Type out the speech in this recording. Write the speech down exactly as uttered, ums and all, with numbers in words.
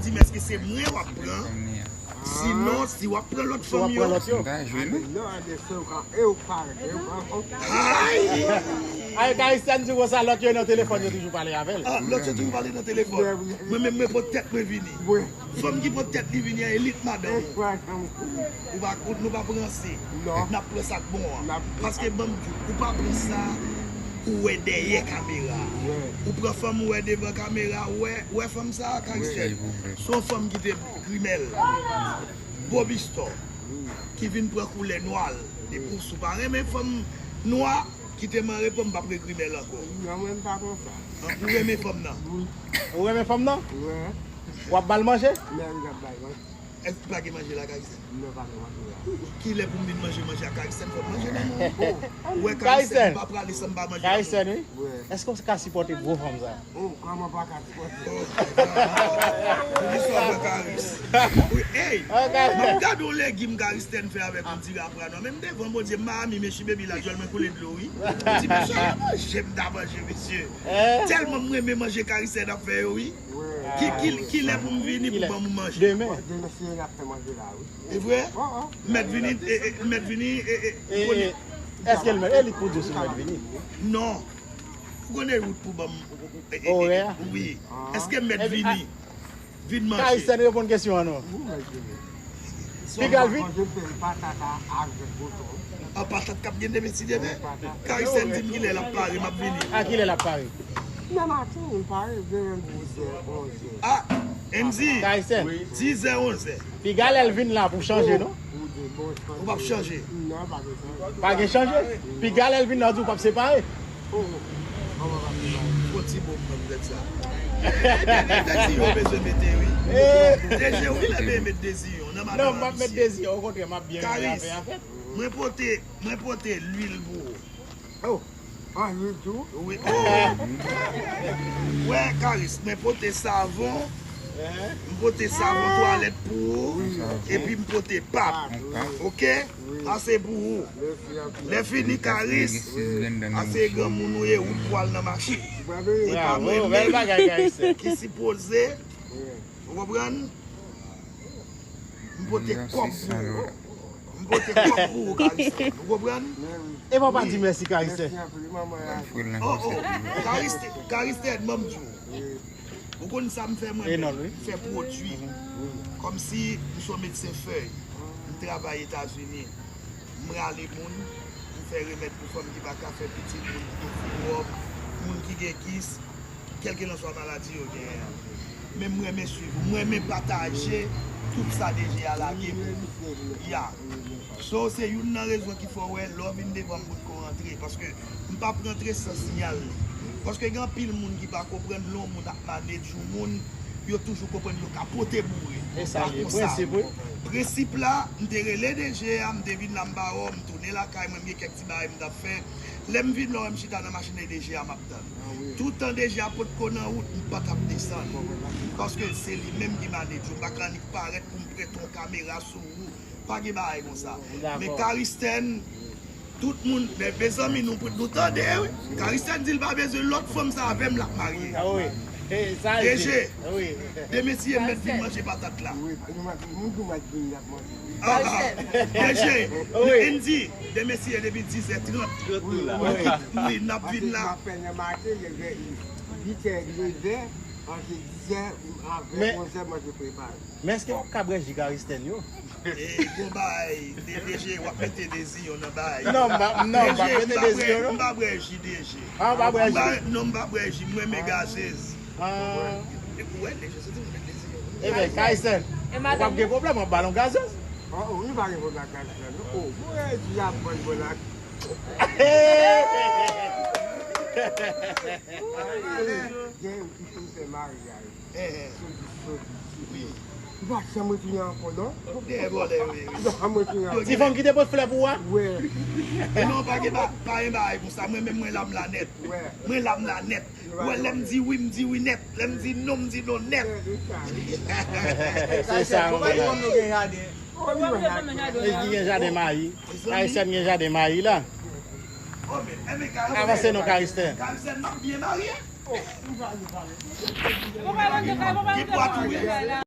Di m èske se mwen w ap pran? Sinon, si w ap pran lòt fanm yo. Ay! Ay, Caristène di konsa, lòt yo nan telefòn, yo toujou pale avè l. Ah, lòt yo toujou pale nan telefòn. Mwen menm, mwen pot tèt mwen vini. Fanm ki pot tèt li vini an, elit madanm ou. Ou pa, ou, nou pa pran se. N ap pran sa k bon an. Paske ban m di w, ou pa pran sa ou wè dèyè kamera. Ou pran fanm ou wè devan kamera, ou wè, ou wè fanm sa, Caristène. Se yon fanm ki te grimèl, bobistò, ki vin pran koulè nwa l. Depi w, si w pa renmen fanm nwa, kite m an repo, m p ap regrimèl ankò. Non, mwen m pa konn sa. An, ou renmen fanm nan? Ou renmen fanm nan? Wi. W ap ba l manje? Men wi, m ap ba l manje. Èske pa gen manje la, Caristène? Non, pa gen manje la. Kilè pou m vin manje manje a Caristène, fò m manje nan men w. Ou wè Caristène, m pa prale san m pa manje nan men w. Caristène, wi. Èske w ka sipòte gwo fanm sa? Oh, kòman pa ka sipòte? Oh my God. Poukisa w pran Caris? Wi, hey! M ap gade yon legim Caristène fè avèk yon ti rapra non. Men m devan Bondye, Miami, men chi baby la, djòl mwen koule dlo, wi. Ti mesye, manje m ta manje, mesye. Tèlman m renmen manje Caristène ap fè yo, wi. Ki, ki, kilè pou m vini pou ban m manje? Demen. Demen, si n ap fè manje la, wi. E vre? Mèt vini, e, e, mèt vini, e, e, ou konnen. Èske l mèt, e li k pou di w si l mèt vini? Non. Ou konnen wout pou ban m, e, e, e, orè a? Wi. Èske mèt vini? Vin manje. Caristène reponn kesyon an non. Piga l vit. Manje m fè patat a, avèk bouton. An patat k ap gen demen si demen. Caristène di m kilè l ap pare, m ap vini. A kilè l ap pare? Nan maten, m pare, gen dizè, onzè. Ah, Enzi. Caristène. Dizè, onzè. Piga lè l vin la pou chanje, non? Ou p ap chanje? Non, pa gen chanje. Pa gen chanje? Piga lè l vin la, w di w p ap separe? Oh, oh. Fò ti bon mwen m tèt sa. Ebyen, e Dezi yo bezwen mete, wi. Dezi, wi, lè bezwen met Dezi yo. Nan madan Dezi yo, okontrè, m ap byen renmen afè a fèt. Mwen pote, mwen pote lwil pou ou. Oh, an lwil tou? Wi, oh. Wè, Caris, mwen pote savon. M pote savon twalèt pou ou. Epi m pote pap. Oke? Sa se pou ou. Lè fini, Caris, a se granmoun ou ye, ou t pwal nan mache. E pa mwen menm ki sipoze, ou konprann? M pote kòb pou ou. M pote kòb pou ou, Caristène. Ou konprann? E pa w pa di mèsi, Caristène. Oh, oh. Caristène, Caristène, ban m di w. Ou konn sa m fè mwen menm? M fè pwodui. Kòmsi m se yon medsen fèy. M travay Etazini. M rale moun. M fè remèd pou fanm ki pa ka fè pitit, moun ki gen fibwòm, moun ki gen kis, kèlkelanswa maladi yo genyen an. Men m renmen swiv ou. M renmen pataje tout sa D G a lage pou ou. Ya. So, se youn nan rezon ki fè w wè lè w vin devan m bout ko rantre, paske m p ap rantre san siyal li. Paske gen anpil moun ki pa konprann lè yon moun ap manage yon moun, yo toujou konprann yo ka pote boure. E sa li ye, prensip, wi. Prensip la, m te rele D G a, m te vin la m ba w, m tounen lakay mwen, m gen kèk ti bagay m t ap fè. Lè m vin la, w wè m chita nan machin D G a, m ap tann. Toutan D G a potko nan wout, m pa t ap desann. Paske se li menm ki manage ou, m pa ka annik parèt pou m prete yon kamera sou ou. Pa gen bagay konsa. Men Caristène, tout moun, men mezanmi, nou, nou tande, wi. Caristène di l pa bezwen lòt fanm sa avè m l ap marye. D G, demen si e mèt vin manje patat la. D G, Enzi, demen si e depi dizè trant. Wi, n ap vin la. Men èske w ap ka bwè ji Caristène yo? E, gon bagay, D G, w ap mete Dezi yo nan bagay. Non, m pa, non, m pa mete Dezi yo, non. M pa bwè ji D G. Ah, w pa bwè ji? Non, m pa bwè ji, m renmen gazez. Ah. Epi, w wè, D G, se tou m met Dezi yo. Ebyen, Caristène, ou p ap gen pwoblèm, w ap ba l yon gazez. Oh, oh, wi, pa gen pwoblèm ak gazez la, non. Oh, m wè ji ap vann bon la. Gen yon ti fi m fè maryaj. Sodi, sodi, sodi. Li pa janm retounen ankò, non. Dèyè vòlè, wi, wi. Li pa janm retounen ankò. Ti fanm ki te pot flè pou ou a? Wi. Non, pa gen ba-, pa gen bagay konsa. Mwen menm, mwen la, m la nèt. Mwen la, m la nèt. Ou wè, lè m di wi, m di wi nèt. Lè m di non, m di non nèt. Se sa, mwen. Ki gen jaden mayi. Caristène gen jaden mayi la. Avanse non, Caristène. Caristène, m ap byen marye. Ou pa rantre kay, ou pa rantre kay.